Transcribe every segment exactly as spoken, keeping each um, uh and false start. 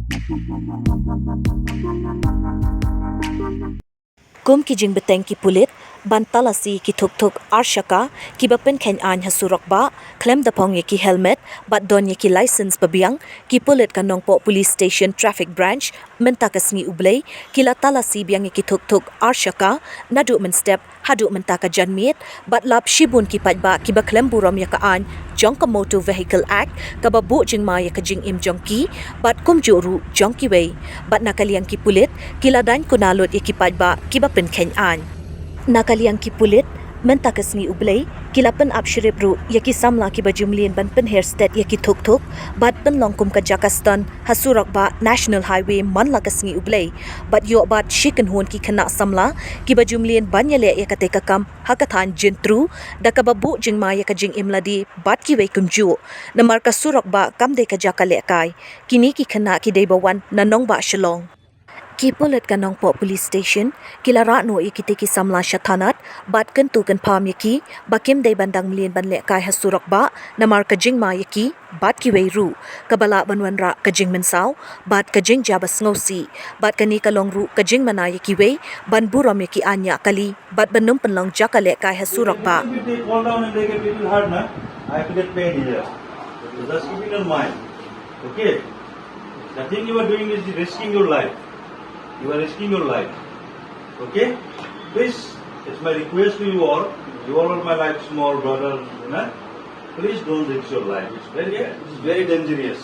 Kum ki jingbteng ki pulit ban talasi ki thuk thuk ar shaka kiba pynkheiñ aiñ ha surok bah, khlem da phong ïa ki helmet bad don ïa ki license ba biang, ki pulit ka Nongpoh Police Station Traffic Branch mynta ka sngi U Blei ki la talasi biang ïa ki thuk thuk ar shaka naduh mynstep haduh mynta ka janmiet, bad lap shibun ki paidbah kiba khlem burom ïa ka aiñ jong ka Motor Vehicle Act kaba buh jingma ïa ka jingim jong ki, bad kumjuh ruh jong kiwei. Bad na ka liang ki pulit ki la daiñ kuna lut ïa ki paidbah kiba pynkheiñ aiñ. Na ka liang ki pulit mynta ka sngi U Blei ki la pynap shrip ruh ïa ki samla kiba ju mlien ban pynher stet ïa ki thuk thuk bad pynlong kum ka jaka stun ha surok bah National Highway man la ka sngi U Blei, bad ïoh bat shi kynhun ki khynnah samla kiba ju mlien ban ïaleh ïa katei ka kam ha ka thaiñ Jyntru, da kaba buh jingma ïa ka jingim lade bad kiwei kumjuh. Namar ka surok bah kam dei ka jaka lehkai, kine ki khynnah ki dei ba wan na nongbah Shillong. Ki pulit ka Nongpoh Police Station ki la rah noh ïa kitei ki samla sha thanat bad kyntu kynpham ïa ki ba kim dei ban dang mlien ban lehkai ha surok bah namar ka jingma ïa ki bad kiwei ruh, kaba lah ban wanrah ka jingmynsaw bad ka jingjia ba sngewsih, bad kane ka long ruh ka jingmana ïa kiwei ban burom ïa ki aiñ ïa kali bad ban ym pynlong jaka lehkai ha surok bah. If they fall down and they get little hurt, na, I have to get pain here. So just keep it in mind. Okay? The thing you are doing is risking your life. You are risking your life. Okay? Please, it's my request to you all. You all are my, like, small brother, you know? Please don't risk your life. It's very, it's very dangerous.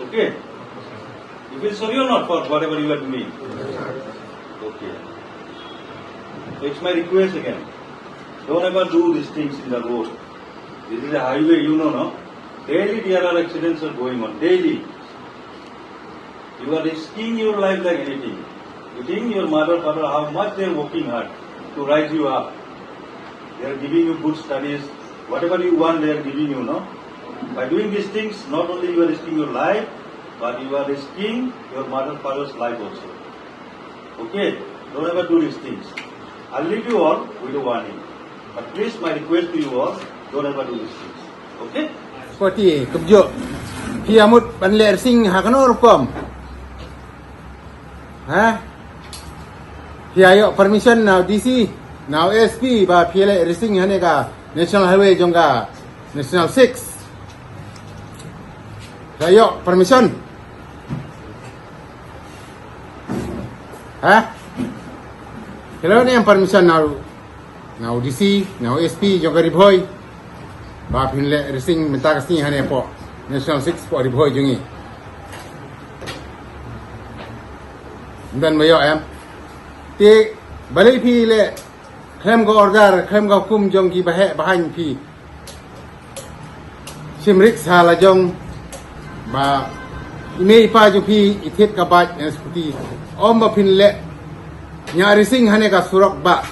Okay? You feel sorry or not for whatever you are doing? Okay. So it's my request again. Don't ever do these things in the road. This is a highway, you know, no? Daily there are accidents are going on. Daily. You are risking your life like anything. You think your mother, father, how much they are working hard to rise you up. They are giving you good studies. Whatever you want, they are giving you, no? By doing these things, not only you are risking your life, but you are risking your mother, father's life also. Okay? Don't ever do these things. I'll leave you all with a warning. But please, my request to you all, don't ever do these things. Okay? Koti, kumjuh. Phi ïa mut ban leh racing ha kano rukom? Ha? Phi ïa ïoh permission na u D C, na u S P, ba phi leh racing hane ka National Highway jong ka National six? Phi ïa ïoh permission? Ha? Phi la ïoh ne em permission na u, na u D C, na u S P jong ka Ri Bhoi, ba phin leh racing mynta ka sngi hane hapoh National six hapoh Ri Bhoi jong ngi? Ym don ba ïoh em? Te balei phi leh khlem ka order, khlem ka hukum jong ki baheh bahaiñ, phi shim risk ha la jong ba i mei i pa jong phi i thied ka bike ne scooty? Ym ba phin leh ñiah racing hane ka surok bah,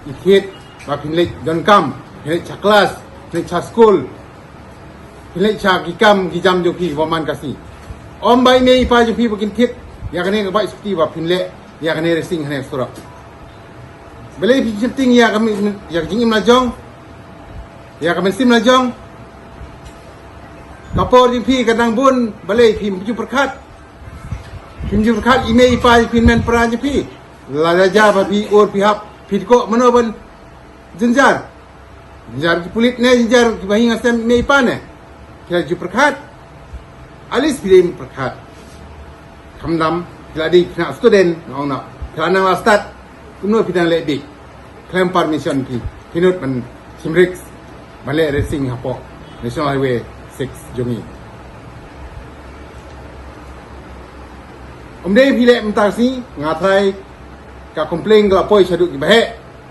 i thied ba phin leit donkam, phin leit sha klas, phin leit sha skul, phin leit sha ki kam ki jam jong phi ba man ka sngi. Ym ba i mei i pa jong phi ba kin thied ïa kane ka bike scooty ba phin leh ïa kane racing hane surok. Balei phi shim ting ïa ka mi-, ïa ka jingim la jong, ïa ka mynsiem la jong? Ka por jong phi ka dang bun, balei phim ju pyrkhat? Phim ju pyrkhat i mei i pa jong phi, hynmen hynra jong phi? La la ja ba phi ur phi hap, phi tkoh mano ban jynjar? Jynjar ki pulit ne jynjar ki bahaïing hasem i mei i pa ne? Phi la ju pyrkhat? At least phi dei pyrkhat. Khamtam phi la dei khynnah student, nga ong noh, phi la nang la stad, kumno phi dang leh bik khlem permission? Phi, phi nud ban shim risk ban leh racing hapoh National Highway six jong ngi. Ym dei phi leh mynta ka sngi, nga tharai ka complaint ka la poi shaduh ki baheh,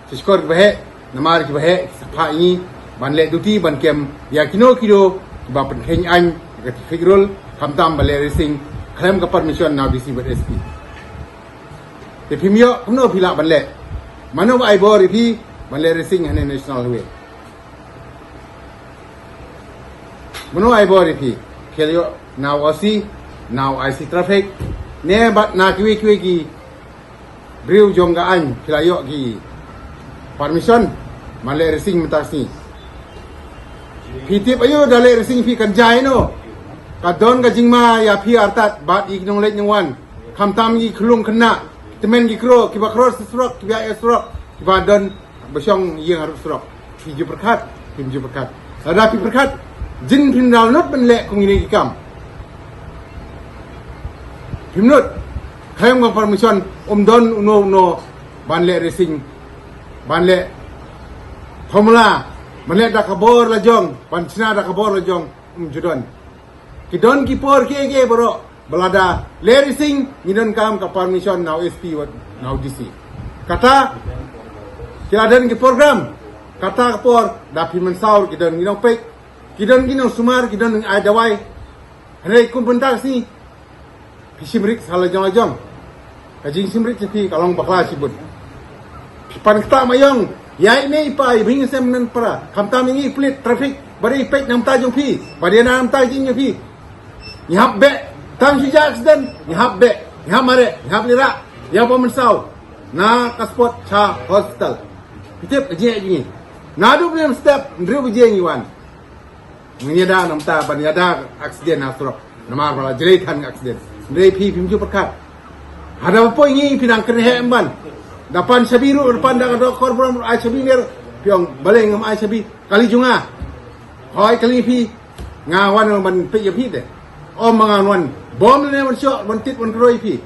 sha shkor ki baheh, namar ki baheh ki sa phah ïa ngi ban leh duty ban kem ïa kino kino kiba pynkheiñ aiñ ïa ka traffic rule, khamtam ban leh racing khlem ka permission na u D C bad S P. Te phim ïoh, kumno phi lah ban leh? Mano ba ai bor ïa phi ban leh racing hane National Highway? Mano ai bor ïa phi? Phi la ïoh na u O C, na u I C traffic, ne bad na kiwei kiwei ki briew jong ka aiñ, phi la ïoh ki permission ban leh racing mynta ka sngi? Phi tip aïu, da leh racing phi kan jai no? Ka don ka jingma ïa phi artat bad ïa ki nongleit nongwan. Khamtam ïa ki khyllung khynnah, tymmen ki kro, kiba khror surok, kiba ïa surok, kiba don ba shong ïing haruh surok. Phi ju pyrkhat, phim ju pyrkhat. Lada phi pyrkhat, jin phim download ban leh kum kine ki kam. Phim nud, khlem ka permission, um don uno uno ban leh racing, ban leh formula, ban leh da ka bor la jong, ban chna da ka bor la jong, um ju don. Ki don ki por kiei kiei baroh, ba lada leh racing, ngi donkam ka permission na u S P wat na u D C. Kata, ki la don ki program, kata ka por, da phi mynsaw, ki don ki nongpeit, ki don ki nongsumar, ki don ai dawai. Hynrei kum bynta shi, phi shim rit sa la jong la jong. Ka jingshim rit jong phi ka long bakla shibun. Phi pan ktah ma ïong, ïa i mei i pa, i bhing i sem mynpra, khamtam ïa ngi pulit traffic, ba dei peit na bynta jong phi, ba dei na bynta jong phi. Ngi hap beh, tang shu jia accident, ngi hap beh, ngi hap mareh, ngi hap lyrah, ïa ba mynsaw na ka spot sha hospital. Phi tip ka jingeh jong ngi. Naduh William Step, hynriew baje ngi wan. Ngi ïada na bynta ban ïada accident ha surok. Namar ba la jlei than accident. Hynrei phi phim ju pyrkhat. Hada ba poi ngi phi dang kren heh ban. Da pan shabi ruh, da pan da ka doktor brom ruh ai shabi mer. Phi ong balei ngam ai shabi. Kali jong nga. Hoi kali phi. Nga wan ban peit ïa phi de. Ym ma nga wan. Bom ne wan shok, wan tit, wan kroi phi.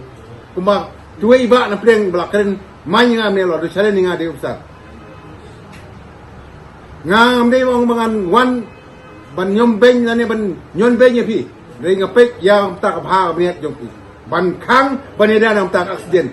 Kumba tuwei ba na pdeng ba la kren. Mai nga me lo, do challenge nga de upsar. Nga ngam dei ong ba ngan wan ban ñion beiñ lane ban ñion beiñ ïa phi. Dei nga peit ïa ka bynta ka bha ka bniat jong phi. Ban khang ban ïada na ka bynta ka accident.